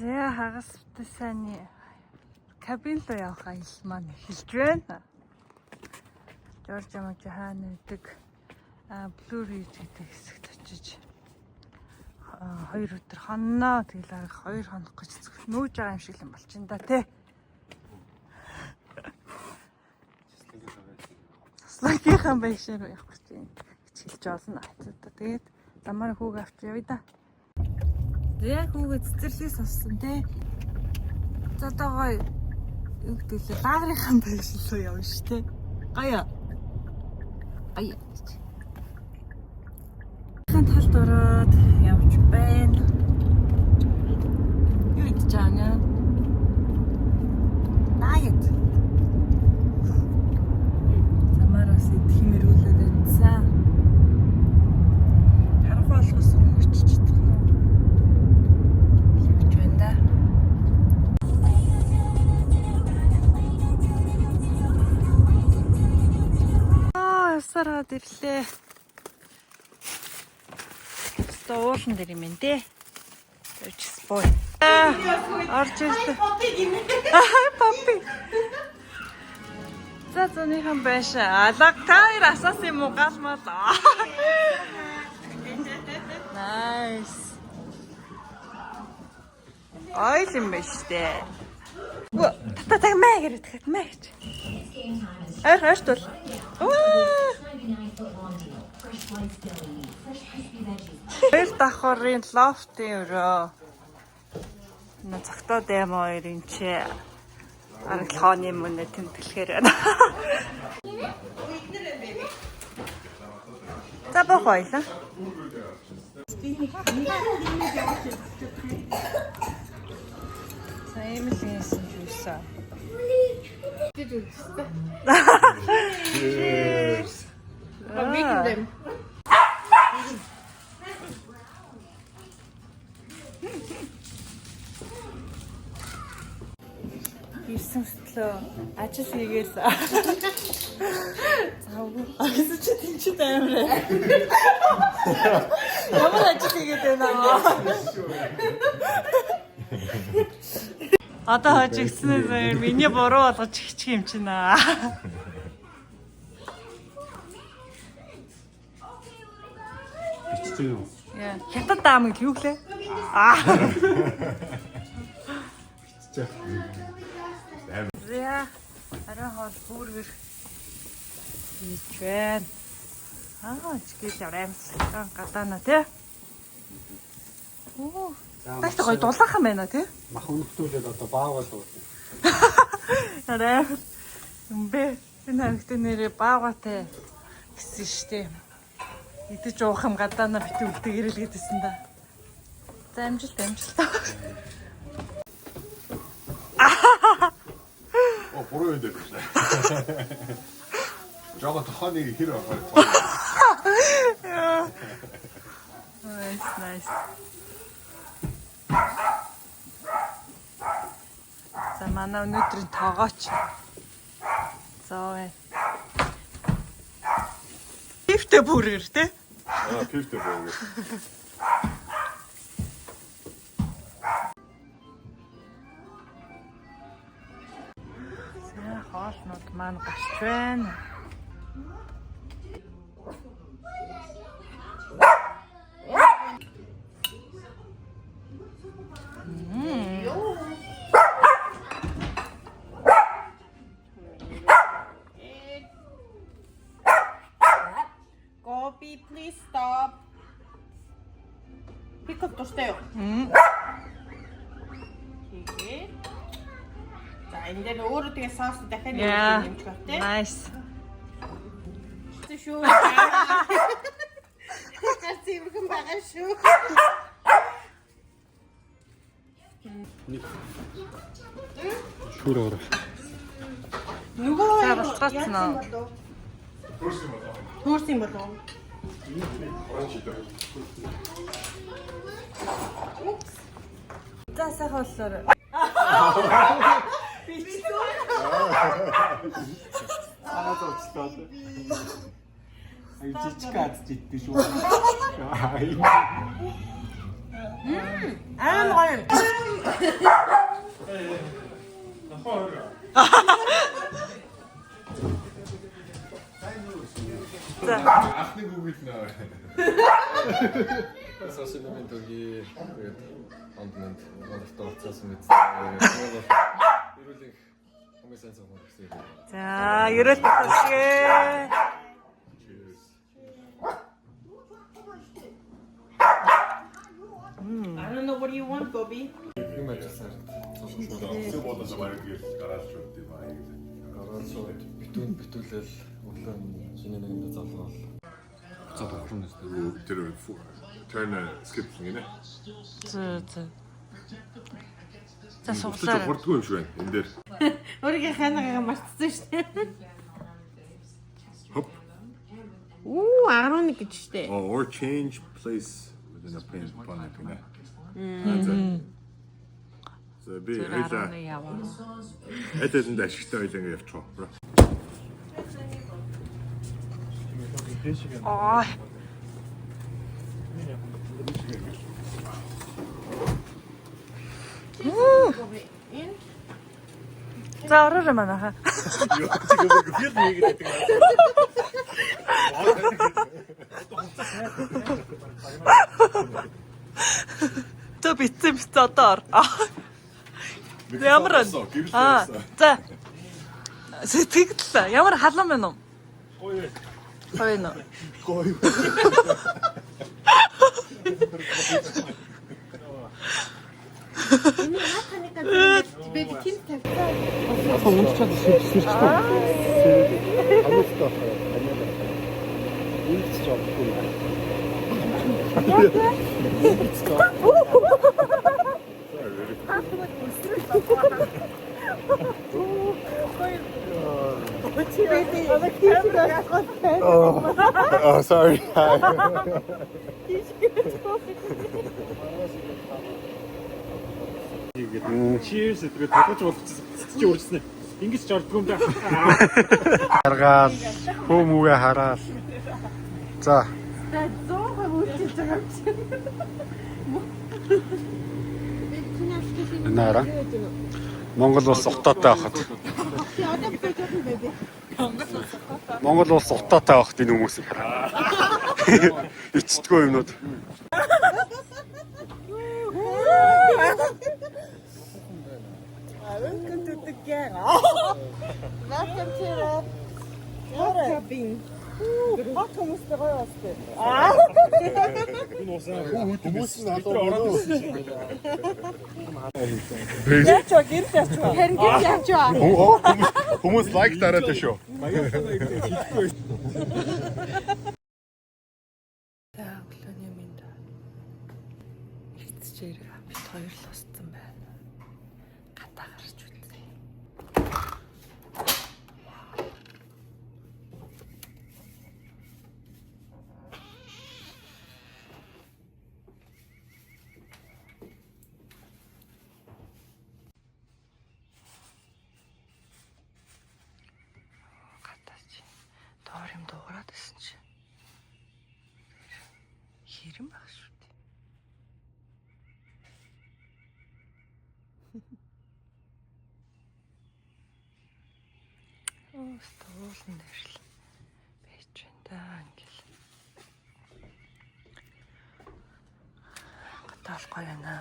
За, хагас сайнны cabin руу явах аялал маань эхэлж байна. Жорж Амаж хаана байдаг Blue Ridge гэдэг хэсэгт очиж 2 өдөр хонноо. Тэгэл арга 2 хоног гэж нүүж байгаа юм шиг юм болчин да тий. Туслахынхаа байшин руу явах гэж байна гэж хэлж болно. За, тэгээд замаар хүүг авч явъя да. За, хүүгээ цэцэрлэгээс авсан тий. За, одоо гоё юу гэдэг лээ, лагерынхаа байшин руу явна шүү тий. Гоё. Гоё. Хан талд ороод явж байна. Юу идэж байгаа юм? Нагет. Замаараас идэх юм эргүүлээд байсан. Харанхуй болохоос өмнө очиж чадах нь уу? Явж байна да. Аа, явсараад ирлээ. Өстө уулан дээр юм энэ дээ. Өчс бой. Орж ирлээ. Аа, puppy. За, зуныхан байшин. Алга та хоёр асаасан юм уу гал мал. Nice. Ойл юм байна штэ. Тата таг мэ гэдэг тэгэхэд мэ гэж. Ойр ойртол. Үу. Хоёр давхрын loft ын өрөө. Нэ цогтоо дэм хоёрын чи арга хооны мөнө тэмдэглэхээр байна. За, бох байлаа. За, ийм л юмсан juice. Cheers. Making them. Ирсэн хөтлөө ажил хийгээл. Завгүй. Агс чи тэнцээ амираа. Ямар ажил хийгээд байна аа? Одоо хожигдснээс миний буруу болгож хичих юм чинь аа. Бичдэг юм. Яа, хятад даам гэл юу гэлээ? Аа. Бичдэг. За, арай хоол бүргэр хийж байна. Аа, чигээл аимсган гадаана тий. Оо, тагт гоё дулаахан байна тий. Мах өнөхтүүлээд одоо баагаал уу. Арай юм бэ. Энэ харагтай нэрээ баагатай гэсэн штэ. Идэж уух юм гадаана бити үлдээгэрэл гэдсэн да. За, амжилт, амжилт. Оо, буруу юм дээр байна. Жага тохооны хэр авах. Nice, nice. За, манай өнөөдрийн тогооч. За бай. Beef тэй бургер те. Аа, beef тэй бургер. За, хоолнууд маань гарч байна. Gobi, please stop. Pickle дуртай юу? Тэгээд. За, энэ дээр өөрөө тэгээ соус дахиад нэмж байх тий. Nice. Шүү. Гарц имхэн байгаа шүү. Нэг. Шүр өөр. Нөгөө За, болцгооцсон уу? Хөрс юм болоо. Хөөрсөн юм болов уу? Оранж идэх. За, сайхан боллоор. Аа, зочлоо. Ай, жижиг аз жиддэг шүү. Аа. Амар гоё. За. Анхны Google наа. Сошиал медиа төргий. Тэгээд онд мэнд Монголд орцсон мэт. Эрүүл хамгийн сайн цогцсон гэсэн. За, ерөөл төгсгөө. Cheers. I don't know what you want, Bobby. Юм ажилласан харагдав. Зүг бодож байгаа гэрэл гараад шууд юм аа. Гараад шууд битүүн битүүлэл өглөө нь шинэ нэгэнд зовлол. Буцаад ухрах нь шүү Тэр turn skip гинэ. Зөө зөө. За Буцаж суглаарай. хурдгүй юм шиг байна энэ дээр. Өөрийнхөө ханагаа мартсан шүү дээ. Хоп. Үү, 11 гэж шүү дээ. Oh, or change place within a paint planet гинэ. За. За би хоёлаа 11 яваа. аль алинд ашигтай хоёлаа ингэ явчих. Бро. Аа. За ороорой манайхаа. За битсэн битсэн одоо ор. Ямар вэ? Гэрэл Аа. болсон. За. Сэтгэл ямар халуун байна уу? Гоё. Гоё нөө. Гоё. Baby тийм тавьсан. Хамгаалтай байх. Хамгаалтай. Энд ч жоохгүй. Oh, sorry. Cheers гэдэг тоглож болчихсон. Чи урьдсан. Ингэж ч ордгоо юм да. Харгаал, хөө мүгээ хараал. За, За 100% үйлчилж байгаа юм чинь. энэ хараа. Монгол улс утаатай байхад. Чи одоо битэж чадна baby. Монгол улс утаатай байхад энэ хүмүүсийг хараа. Ичдэггүй юмнууд. Welcome to the gang. Welcome to the cabin. Хот хүмүүстэй гоё бас тий. Хүмүүс нь халуун. Яач вэ? Гэрэл яач вэ? Харин гэр явж ба. Хүмүүс лайк дараад байна шүү. За өглөөний мэнд. Ирцжээр бит хоёр л устсан байна. Гадаа гарч үзье. Гадаа чи доор юм дуугараад исэн чи. Хэрэм баг шүү дээ. Оо, стуулан дээр л байж байна да ингээл. Гадаал гоё байна.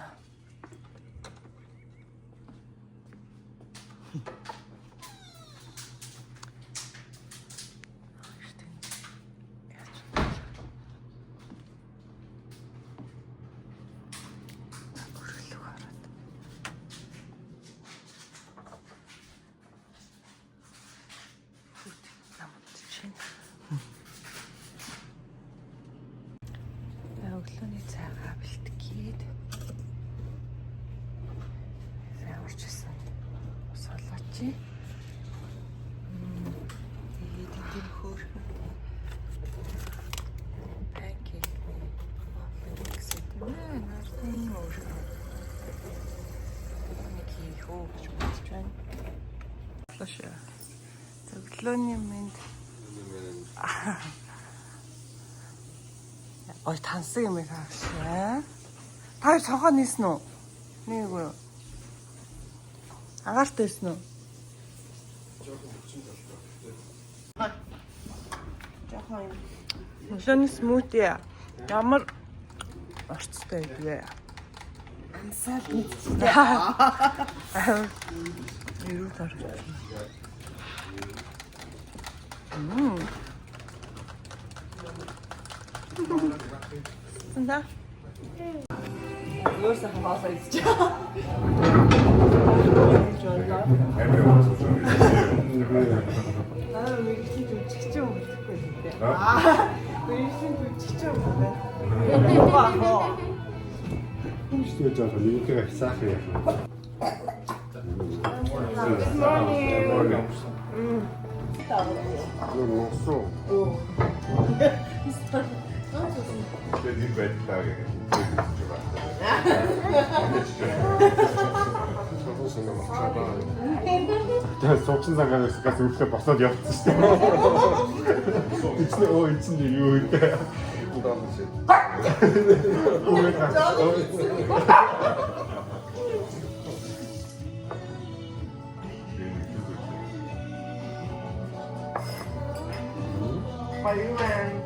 Яаж вэ? Гөрөлөг ороод. Хөт намд чинь. За өглөөний цайгаа бэлтгээд. Сайн урчсан. Ус олооч. Тэгээд энэ хөөрхөн pancake muffin гэсэн юм аа. Нарын өөр. Нэг хийх үү гэж бодож байна. Лошоо. Өглөөний мэнд. Ой тансаг юм харшаа. Та хоёр цонхоо нээсэн үү? Нээгүй юу? Агаартай байсан уу? Жохон юм. Мөлөөний smoothie ямар орцтой байдвэ? Амсаал мэдчихлээ. Эрүүл орц. Мм. Өөр сайхан хоолоо идчих. Амар ууцсан юм. Аа, мэргэжлийн жүжигч юм гэхгүй л дээ. Мэргэжлийн жүжигч юм байна. Баа. Хүмүүст жоо нийтээ сайхан яах вэ? Morning. Нуусан. Тэгээд энэ байдлаа гэх юм. Тэгээд суучин цагаас гас өглөө босоод явцсан шүү дээ. Эцний оо эцэн юу вэ? Баян.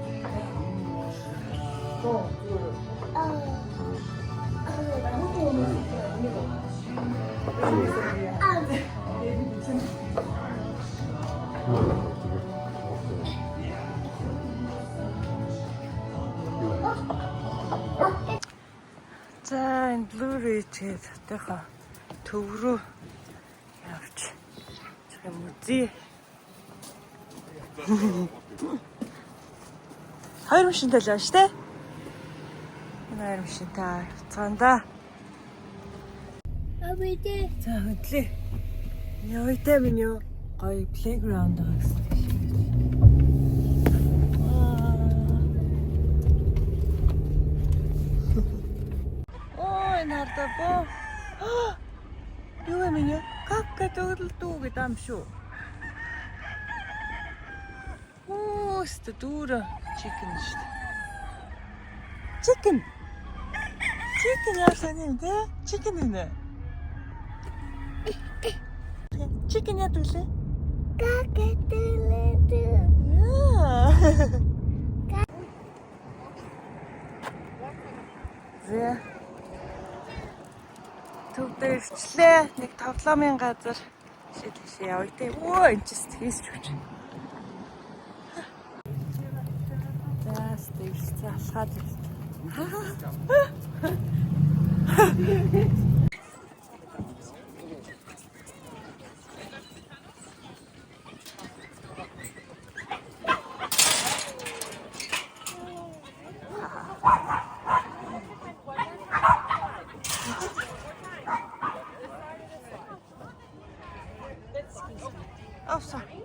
За, энэ Blue Ridge гэдэг хотынхоо төв рүү явж юм үзье. Хоёр машинтай л байна шүү дээ. Энэ хоёр машинтай явцгаана да. За, хөдлөө. Явъя минь юу? Гоё playground байгаа гэсэн тийм шиг. Оо, энэ хардаа боо. Юу юм бэ? Какка төгөлдүү гэдэг юм шүү. Оо, өстө дүүрэ chicken шүү дээ. Chicken. Chicken яасан юм те? Chicken нэ. Chicken яадаг лээ? Кака төгөлдүү. Зэ. Төв дээр ирчлээ. Нэг тоглоомын газар шийдэл явъя те. Өө энэ ч хийсч өгч. За, стейч алхаад ирсэн. Oh, sorry.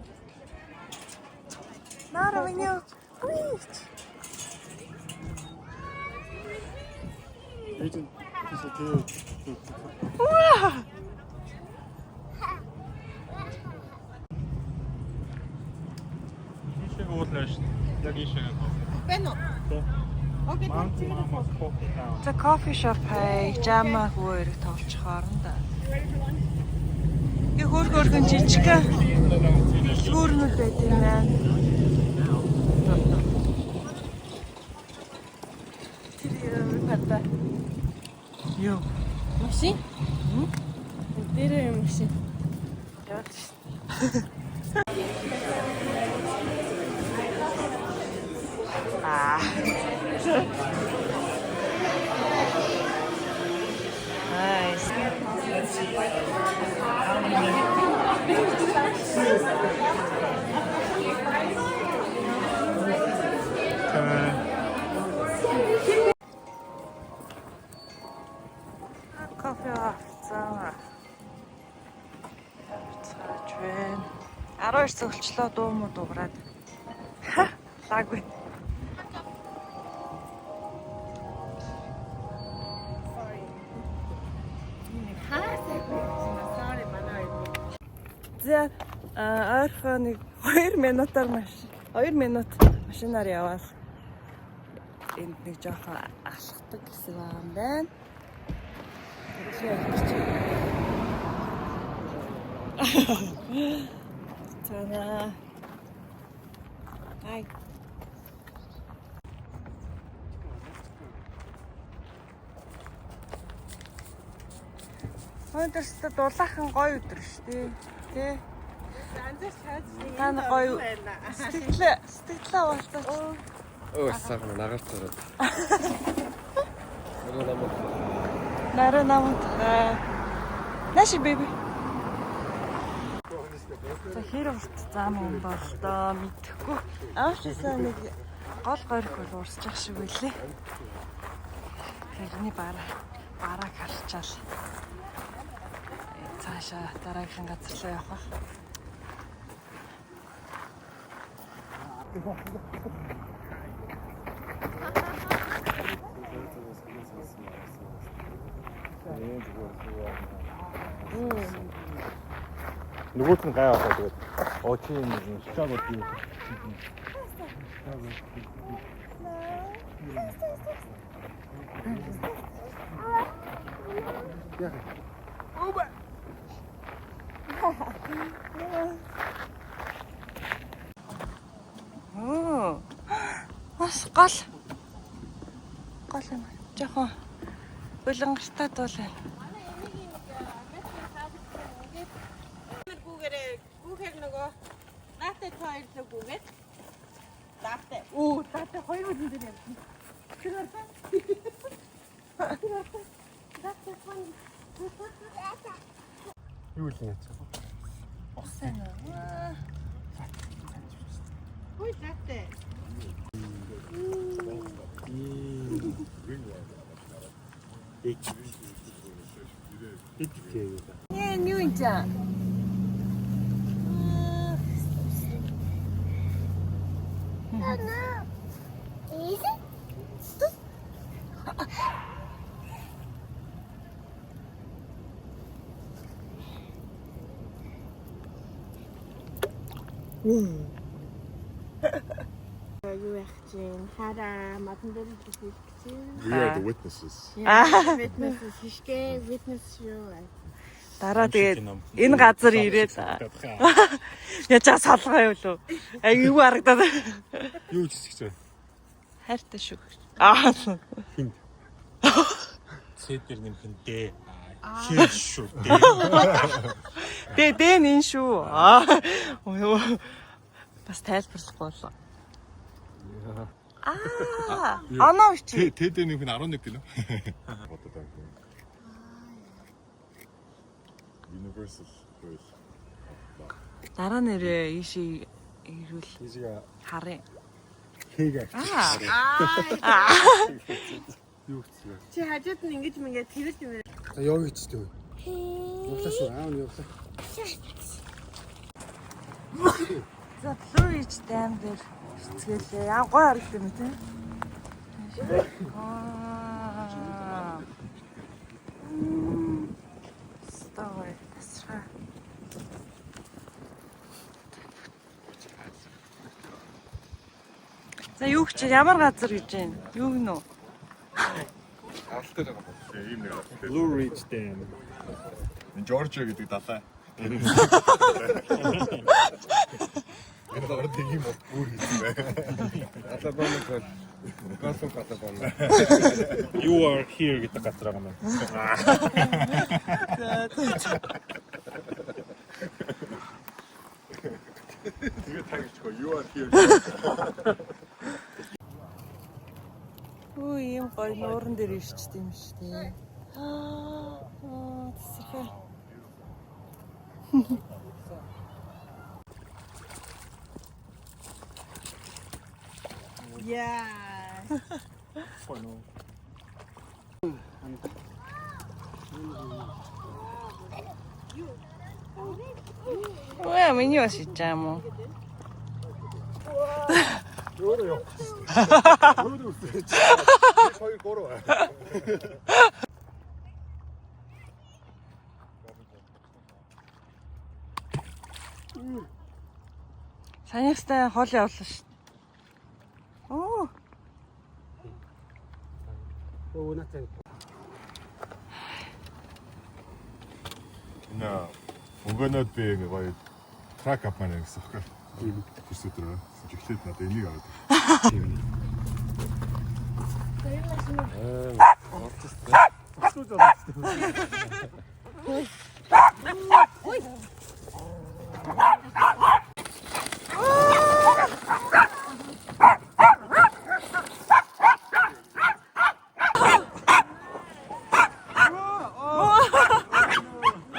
Нара миний Уич. Ээж нь тийшээ тий. Уа! Ийшээ уулаа шүү. Яг ийшээ гэх. Байна уу? Окей. Мама кофе таа. За кофе шоп хай, жама хүү эрэг тоглож хоорондоо. Ингээ хөөр хөөрхөн жижигхэн дэлгүүрнүүд байт юм байна. Тэр юм хата. Юу? Машин? Дээрээ юм машин. Яваад шин. Аа. Nice. Кофе авцаа. Цааж байна. 12 цөлчлөө дуу муу дуугараад. Лаг байна. За ойрхон нэг 2 минутаар маш 2 минут машинаар яваал энд нэг жоохон алхдаг гэсэн байгаа юм байна. Чи явах гэж. За. Ай. Өнөөдөр өстө дулаахан гоё өдөр шүү дээ. Тэ? Та нар гоё сэтгэлээ уулзаач. Өө сайхан нагарч гараад. Наруу намд. Наруу намд. Нааши baby. За хэр урт зам юм бол доо мэдэхгүй. Аавчсаа нэг гол горих бол урсчих шиг үлээ. Тэрний барааг харчаал. Цаашаа дараагийнхын газар руу явах байх. Нөгөөт нь гай болоо тэгээд оо чи юм Чикаго юу. Оо. Бас гол. Гол юм. Жохон улангартай дуул байна. Гүүгээр нөгөө наатай та хоёрлоо гүүгээд даатай. Оо, даатай хоёр хүнэн дээр явсан. Тэр харсан. Тэр харсан. Даатай хон. Юу л юм яа. Ус байна. Хүй даатай. Нэ юу юм чаа? Юу яах чинь хараа мадан дээр хийх чинь. We are the witnesses. Witness хийшгэ witness юу. Дараа тэгээд энэ газар ирээд яжаа салгаа юу лөө. Ай юу харагдаад. Юу ч хэсэг вэ? Хайртай шүү. Аа. Хинд. Ц дээр нэмэх нь Д. Хин шүү дээ. Дэ дэ нин шүү. Аа. Бас тайлбарлахгүй болоо. Аа. Оноо чи. Т дээр нэмэх нь 11 гэнэ. Бодод байгаа. Universal хууль. Дараа нэрээ ийшээ ирүүл Ийшээ харъя. хийгээ. Аа. Юу гэсэн бэ? Чи хажууд нь ингэж мингээ тэрэл юм. За йог хийчтэй үү? Явлаа шүү. Аав нь явлаа. За Blue Ridge Dam дээр эцгэлээ. Яа гоё харагдсан юм те. Аа. Стой. Тасраа. За юу гэж ямар газар гэж байна? Юу гэнэ үү? Алт дээр байгаа юм. Тийм нэг. Blue Ridge Dam. Жоржиа гэдэг далай. Энэ орд тийм бол бүр хийсэн байна. Алабама гол. Голф Алабама. You are here гэдэг газар байгаа юм байна. Тэгээ тагчгүй you are here. Үу ийм гоё нууран дээр ирчдэг юм шүү дээ. Аа тасархай. Яа. Үгүй миний бас хийж байгаа юм уу? Өөрөө явах гэсэн. Өөрөө үсэж. 2 3. Санийхтай хол явлаа шүү. Оо. Өө натаа. Энэ өнгөнөөд би ингээ гоё truck авмаар байна гэсэн хэрэг. Тэр өдөр эхлээд надад энийг аваад.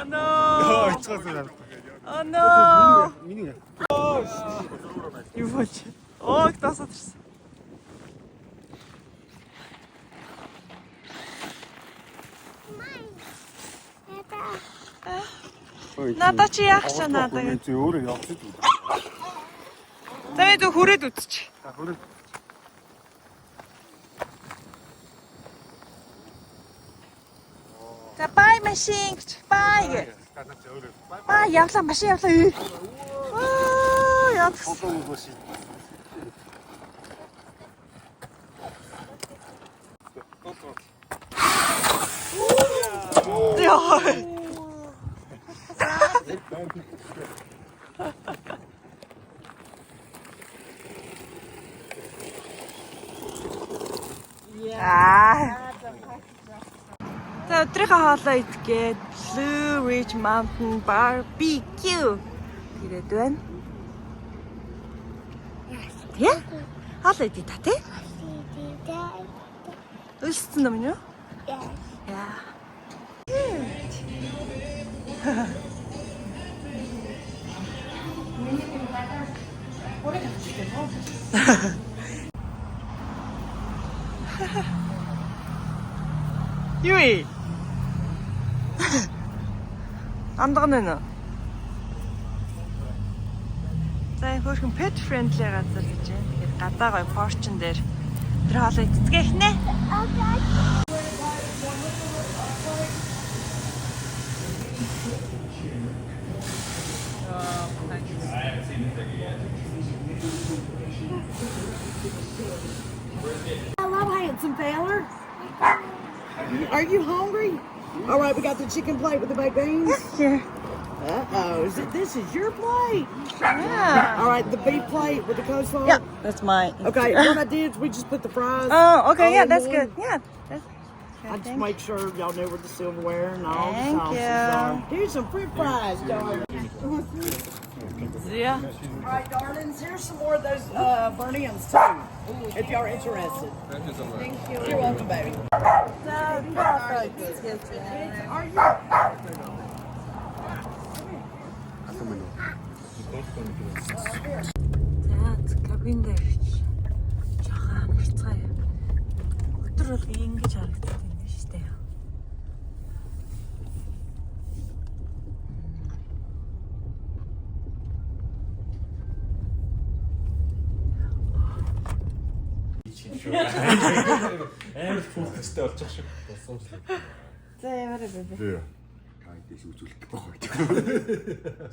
No. Ицгаас. Oh no. Миний. Юу болж? Оо, тасаад ирсэн. Надаа чи яах чаа надаа. Чи өөрөө явчих. За би зөв хүрээд үзчих. За хүрээд. За бай машин гэж. Бай гэ. Бай явлаа машин явлаа. Аа явсан. Яа. Аа. За өдрийнхөө хоолоо идгээд Blue Ridge Mountain Barbecue тэгээд байна. Тэ? Хоолоо идэ та тий? Өлссөн юм юу? Яа. Юу вэ? Андган байна уу? За энэ хөөрхөн pet friendly газар гэж байна. Тэгэхээр гадаа гоё porch-н дээр тэр хоолоо идцгээх нэ. I love handsome feller. Are you hungry? All right, we got the chicken plate with the baked beans. Here. Uh oh, is it? This is your plate. Yeah. All right, the beef plate with the coleslaw. Yeah, that's mine. Okay, what I did is we just put the fries. Oh, okay. all Yeah, in that's one. good. Yeah. That's I good. just make sure y'all know where the silverware and all Thank the sauces you. are. Here's some french fries, darling. Yeah. All right, darlings, here's some more of those burnt ends too, if y'all are interested. Thank you so much. Thank you. You're welcome, baby. За өдрийнхөө хоолоо идцгээе. Are you? За cabin дээр ирж жоохон амарцгаая. Өдөр бол ингэж харагддаг юм байна шүү дээ. Амар фокустай болчих шиг. За ямар бэ? Тий. Кайдээс үзүүлэх байхгүй.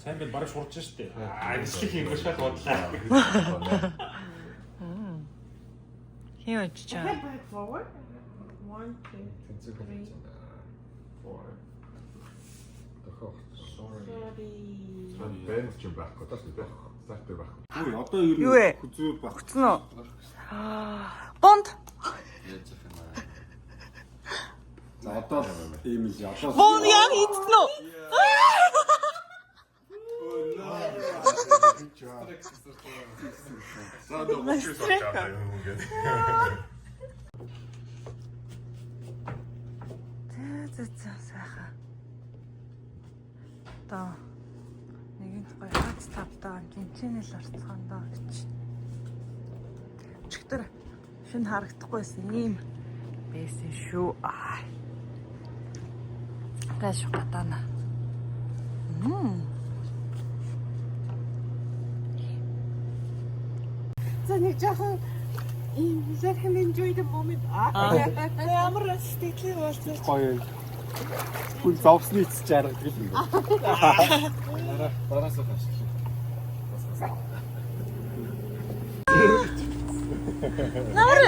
Сайн байл бараг шурж штэ. Аа бичлэг хийх шал бодлаа. Хин очиж чаа. Back forward. 1 2 Тэнцэг болж байна. 4. Sorry. Бэнд ч юм байхгүй даа шүү дээ. Стартер байхгүй. Одоо ер Юу вэ? хүзүү баг. Хүцэн үү? Бонд. Яаж юм бэ? За одоо л ийм л одоо л Бонд яг идсэн үү? За одоо хүзүү сууж байгаа юм ингээд. За за сайхан. Одоо нэгэнт гоё хац тавтаа гинчэнэл орцгоон доо гэж. Өчигдөр шинэ харагдахгүйсэн ийм байсан шүү. Аа. Гаш гадаана. Мм. За нэг жоохон ийм let him enjoy the moment. Ямар сэтгэлийн уулзалт. Гоё. Хүн зовсны эцэс жаргадаг л юм байна. Дараа дараасаа ашиглах. Намар.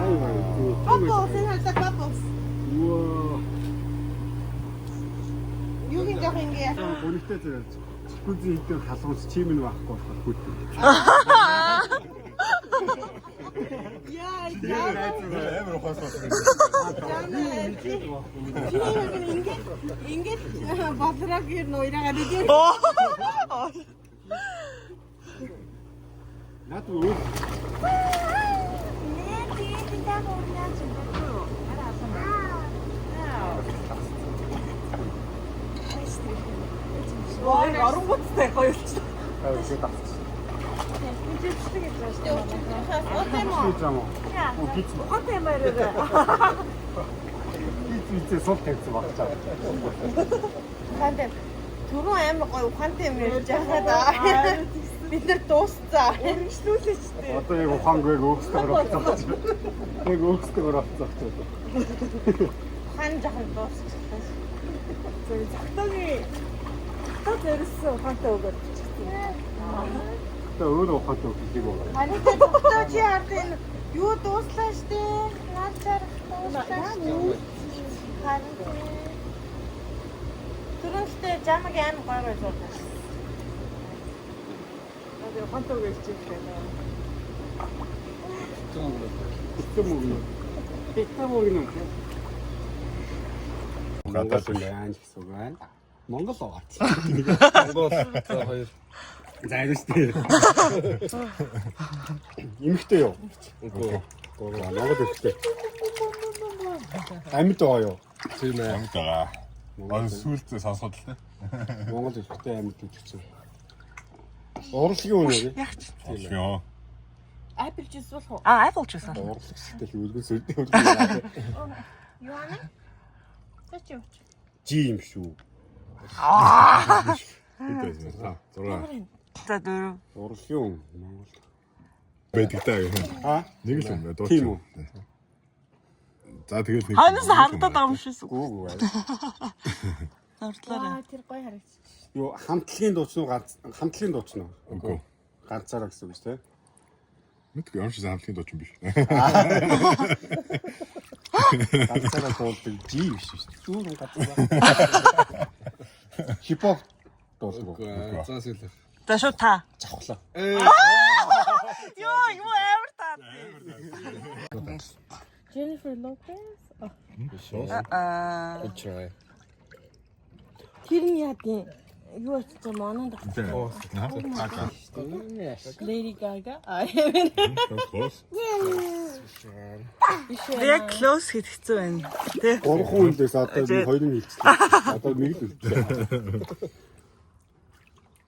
Ай вай. Bubbles, it has the bubbles. Ваа. жоох ингэ. Гүнэгтэй зэрэг. Гүзэн хийдэг халуун чим нь байхгүй болохоор хүйтэн. Яа, яа. Амар ухаасан болсон. Ингээд ингээд болрог ер нь уйраагаад идэв. Наад өөр Ой, оронгуудтай гоё болчихлоо. тавьж авчих. Ухаантай юм уу? Пицца юм уу? Оо пицца. Ухаантай юм арай. Пицца пицца сул тавьсан багч аа. Ухаантай. Түрүүн амар гоё ухаантай юм ярьж байхад бид нар дуусцаа. Өргөжлүүлээч тээ. Одоо яг ухаангүй яг өөхсдөөр болчихсон. Яг өөхсдөөр болчихсон. Ухаан жоохон дуусчихлаа. Зөв зогтоогийн зогтоо зориулсан ухаантай үг бичсэн. Одоо өөр ухаантай үг хэлээг байгаа. Харин тэ зогтоо чи хард энэ юу дууслаа штэ. Наад зарах дууслаа штэ. Харин түрүүн штэ жамаг амар гоё гоё зурдаг. Одоо ухаантай үг ярьж байна. Битэн мөгнө. Битэн мөгнө. Монгол юм байна гэсэн үг байна. Монгол байгаа. Монгол за хоёр. За яг шүү дээ. Эмэгтэй юу? Үгүй. Гурван Монгол эмэгтэй. Амьд байгаа юу? Тийм ээ. Амьд байгаа. Аа сүулт сонсоход л тээ. Монгол эмэгтэй амьд гэдэг чинь. Урлагийн үнэ үү? Яг ч. Йоо. Apple juice болох уу? А Apple juice аа. Урлаг сэтгэл үлгэн сүлдээ үлгэн. Юу ана? За чи юу? Жи юм шүү. Хэд байсан бэ? 6. За дөрөв. Урлагийн үн Монгол. Байдаг та гэх юм. Аа? Нэг л юм байна. Дууч. Тийм үү? За тэгэл нэг. Хойноос харагдаад байгаа юм шиг. Гүү гүү. Зурдлаарай. Аа тэр гоё харагдчих. Юу хамтлагийн дуучин уу ганц хамтлагийн дуучин уу? Үгүй. Ганцаараа гэсэн үг шүү дээ. Мэдгүй юм шиг хамтлагийн дуучин биш. Ганцаараа дуулдаг жи биш шүү дээ. Зүүн ганцаараа. Хипхоп дуулдаг уу? Үгүй. За сүүлэх. За шууд та. Завхлаа. Йоо, юу амар та. Jennifer Lopez. Аа. Good try. Тэр нь яа гэм? Юу очиж монод Lady Gaga. Аа. Close. Яг close хийх хэцүү байна. Тэ. Гурван хүн лээс одоо би хоёр нь хэлчихлээ. Одоо нэг л үлдлээ.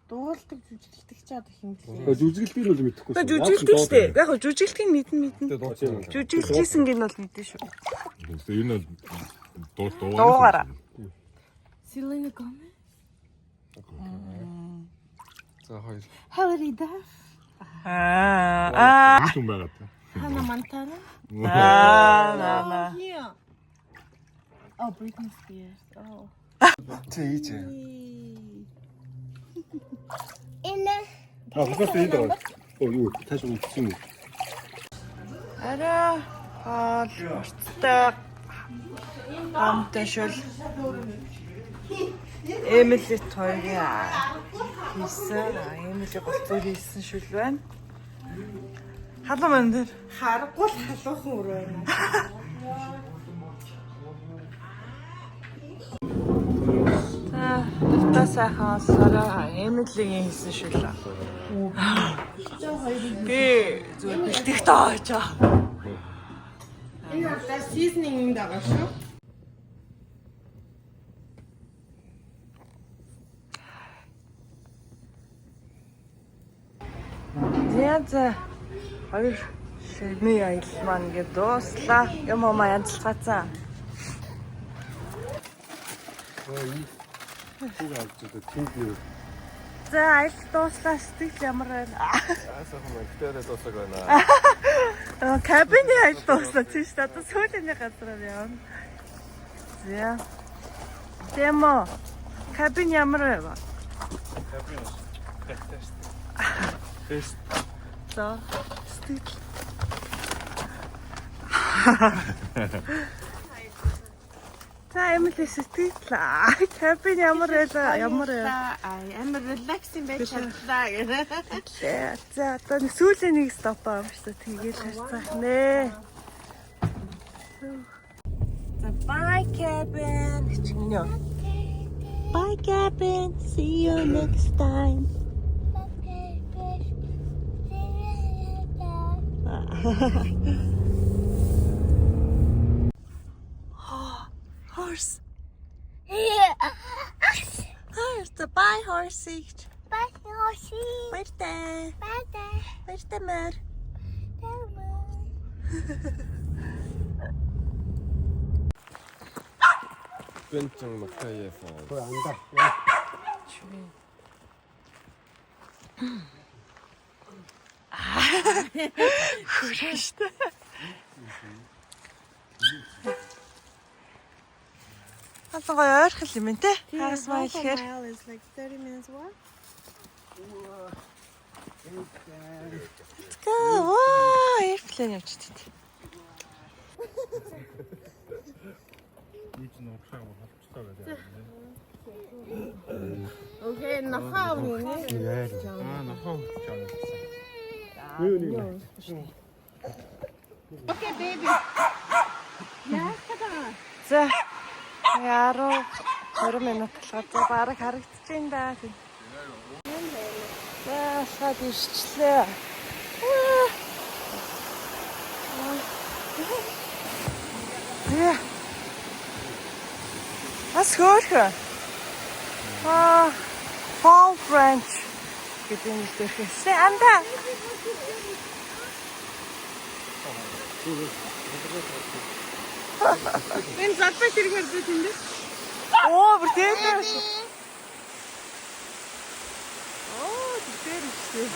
Дуулдаг жүжиглдэг ч одоо хин блэ. Жүжиглэлтийг нь бол мэдэхгүй. Тэ жүжиглдэг штэ. Яг хөө жүжиглэхийг мэднэ мэднэ. Тэгээ дуучин. Жүжиглэжсэн гин бол мэднэ шүү. Тэгээ энэ бол дуу дуу. Дуугаараа. Selena Gomez. За хоёр. Hilary Duff. Аа. Аа. Хүн байгаа та. Hannah Montana. Аа. На на. Yeah. Oh, Britney Spears. Oh. Тэ ийж. А хогоос энд байгаа. Оо юу тааш үлдсэн юм. Арай хоол урттай гамтай шөл. Эмилит хоёрын хийсэн. Эмили голцоо хийсэн шүл байна. Халуун байна тэр. Харахгүй л халуухан өрөө байна. За, тавтаа сайхан олсороо Эмилийн хийсэн шүл. Би зүгээр бэлтгэх тоож. Энэ удаа seasoning энд байгаа шүү. За за хоёр ширмийн аялал маань ингээд дууслаа. Юм уу янзлцгаацсан. Хүүг авч одоо тэнд нэр. За аялал дууслаа. Сэтгэл ямар байна? Аа сайхан байна. Гэтэ арай дуусаг байна. Аа, Кабины аялал дууслаа. Тийм шүү дээ. Одоо сүүлийн газараар явна. За. Тэмо. Кабин ямар байв? Кабин. Фантастик. Best. За. Сэтгэл. За, Эмили, сэтгэл. Cabin ямар байлаа? Ямар вэ? Амар relaxing байж чадлаа гэх. За, одоо нэг сүүлийн нэг stop аа шүү дээ. Тэгээл харьцаах нэ. За, bye, cabin гэж гинэ. Bye, cabin. See you next time. Okay, see you later. Horse. Yeah. Horse. Bye, horsey. Bye, horsey. Баяртай. Bye, bye. Баяртай, морь. Bye. Бэнчэн Макая Falls. Хүрэн штэ. Алан гоё ойрхон юм те. Хагас mile гэхээр Mile is like 30 minutes walk. Let's go. Ваа, airplane явчихсан. Ийж нууршаа холболцоо гэдэг. Okay, нохоо авна. Аа, нохоо хөтч авна гэсэн. Okay, baby. За. 10 20 минут болохоор за бараг харагдчихээн да. За, шууд ирчлээ. Аа. Тэгээ. Бас хөөрхөн. Аа, Fall Branch гэдэг юм дээрхээсээ. Анда. Энэ залбай тэрэг барьж тэндээс. Оо, бүр дээр шүү. Оо, тэр шүү.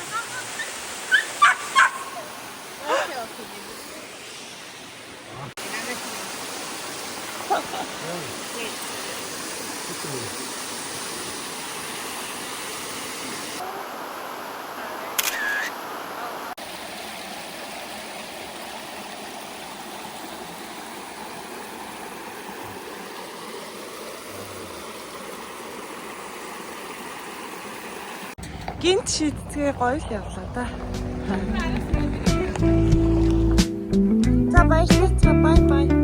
Okay, okay, baby. Гинт шийдгээ гоё л явлаа да. За, баярлалаа. Bye bye.